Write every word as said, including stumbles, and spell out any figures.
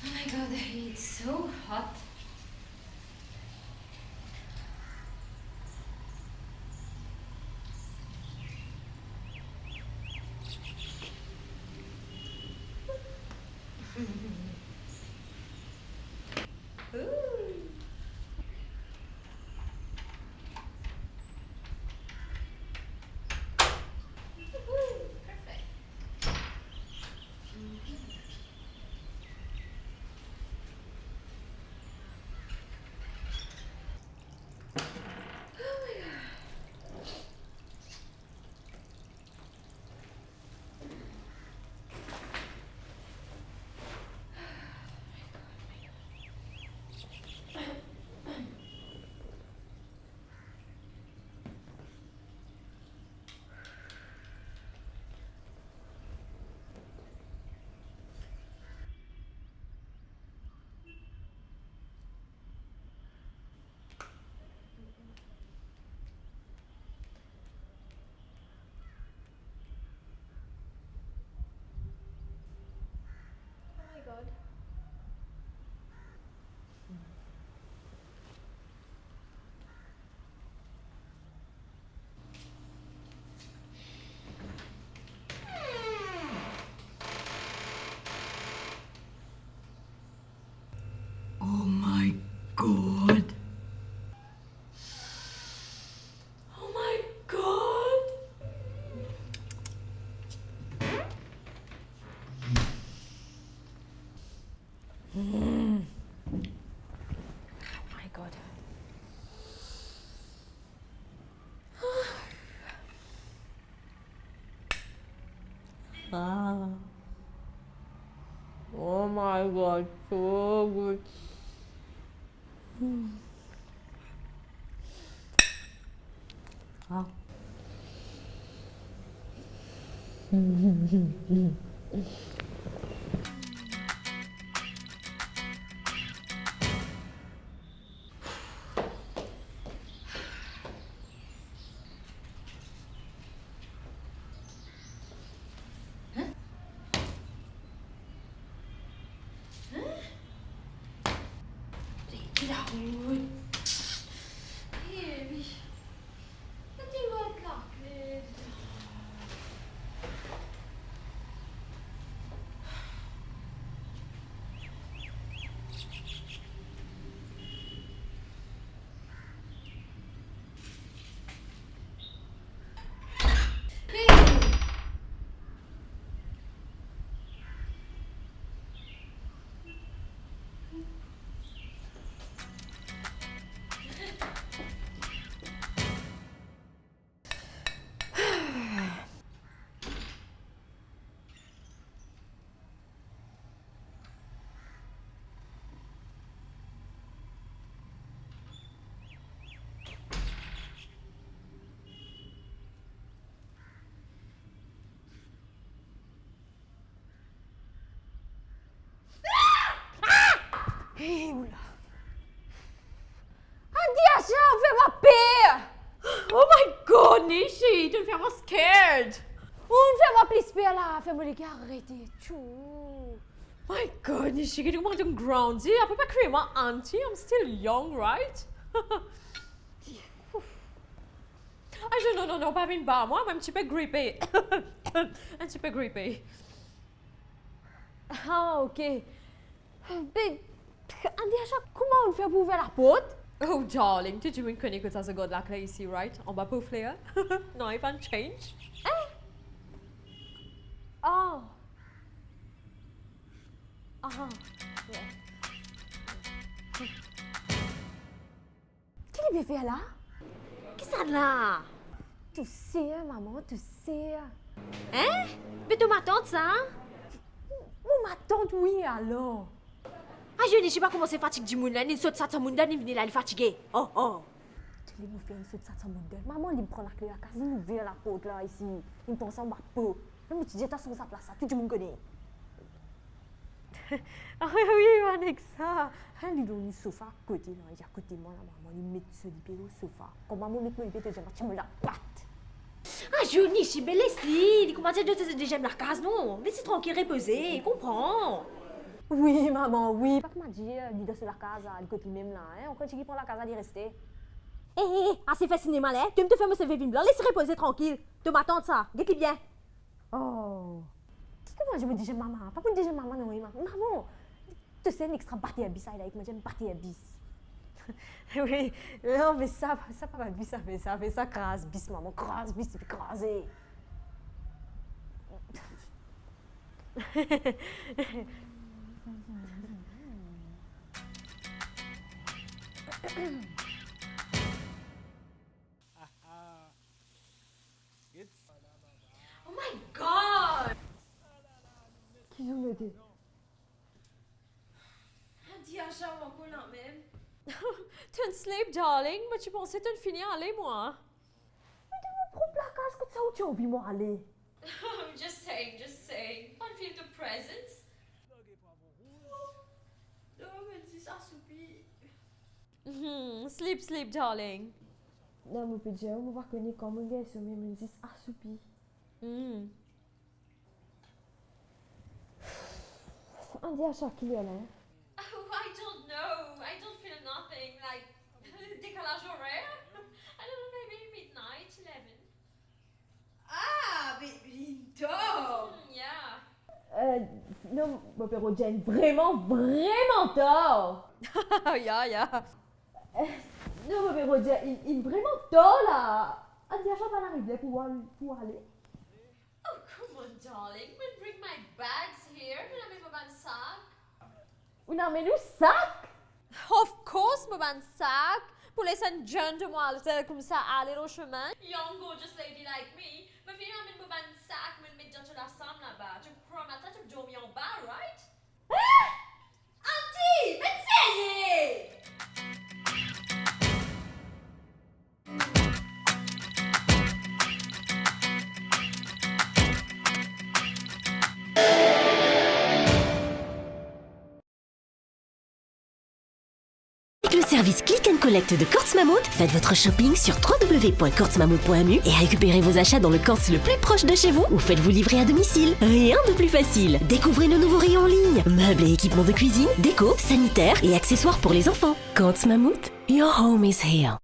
Oh my God, it's so hot. Ooh. Woohoo! Perfect. Oh my God. Oh my God. Oh my God. Mm. Oh my God. Ah. Oh my God, so good. Ah. Hein? Hein? Ki larout? Eh, wi. Ki larout la? Hey, oula. Andi, Asha, ou fer mwa per! Oh my God, Nishi, to'nn fer mwa scared! Ounn fer mwa plis per la, fer mo lege arete, tchou. My God, Nishi, ki kouma to'nn grandi, apre pa kriy mwa aunty, I'm still young, right? Ah, non, non, non, pa vinn bar mwa, mo enn tipe gripe. Enn tipe gripe. Ah, ok. Be, Andi, Asha, kouma ounn fer pou ouver laport? Oh, darling, to dimounn kone kot sa zot gard lakle isi, right? Anba po fler. Non, li pa'nn change. Eh? Ah. Ah, yeah. Ki li pe fer la? Kisannla? Touse, mama, touse. Hein? Be to matant sa? Mo matant, wi, alor. Ah, Nishi, pa koumans fatig dimounn la, li sot sa sa monn la, li vini la, li fatige. Oh, oh. Li mo fer li sot sa sa monn la. Mama, li pran lakle lakaz, li ouver laport la isi. Li pran sa anba po. Mem mo ti dir, ta sa plas la, tou dimounn kone. Ah wi, wi, ann ek sa. Hein, li dan sofa kote la, li akote mwa la, mama, li met so lipe lor sofa. Kan mama met mo lipe, to dir mwa ti mo lapat. Ah, Nishi, be les li, li koumans dir to deziem lakaz, non? Les li trankil repoze, konpran. Wi, mama, wi. Papa ti dir, li dan so lakaz la, li kot limem la, hein. Ankor ti pran lakaz la, li reste. Eh, eh, eh, ase fer sinema la, hein. To mem to fer mo seve vinn blan, les repoze trankil. To matant sa, get li bien. Oh. Ki kouma dir mo dezyem mama? Pa pou dezyem mama non, wi, mama. Mama, to se enn extra bater bis, I like, mo enn bater bis. Wi, non, me sa, sa pa bis, sa, me sa, me sa kraz bis, mama, kraz bis, epi kraze. Oh my God! Ki zot mete? Andi, Asha, ou ankor la mem? To'nn sleep, darling. Mo ti panse to'nn fini ale, mwa. Me dan mo prop lakaz, kot sa ou ti anvi mwa ale? Just saying, just saying. Pa'nn feel to presence. Non, mo zis asoupi. Hmm, sleep, sleep, darling. Non, mo pe dir, mo pa kone kouma gagn some, mo zis asoupi. Hmm. Andi, Asha, ki ler la, hein? Oh, I don't know. I don't feel nothing. Like, décalage horaire? I don't know, maybe midnight, eleven. Ah, be, be tor. Hmm, yeah. Euh, non, mo pe rod dir inn vreman, vreman tar. Ya, ya. Euh, non, mo pe rod dir inn, inn vreman tar la. Andi, Asha pa'nn ariv ler pou al, pou ale. Oh, come on, darling. We'll bring my bags here. Mo amenn mo bann sak. Ou'nn amenn ou sak? Of course, mo bann sak. Pou les enn zenn demwazel koumsa ale lor sime. Young, gorgeous lady like me, mo finn amenn mo bann sak, mo met dan to lasam laba. To krwar mo ata, to dormi anba, right? Ah! Anti, met serye! Avec le service Click and Collect de Courts Mammouth, faites votre shopping sur trois W point courts mammouth point M U et récupérez vos achats dans le Courts le plus proche de chez vous ou faites-vous livrer à domicile. Rien de plus facile. Découvrez nos nouveaux rayons en ligne, meubles et équipements de cuisine, déco, sanitaire et accessoires pour les enfants. Courts Mammouth, your home is here.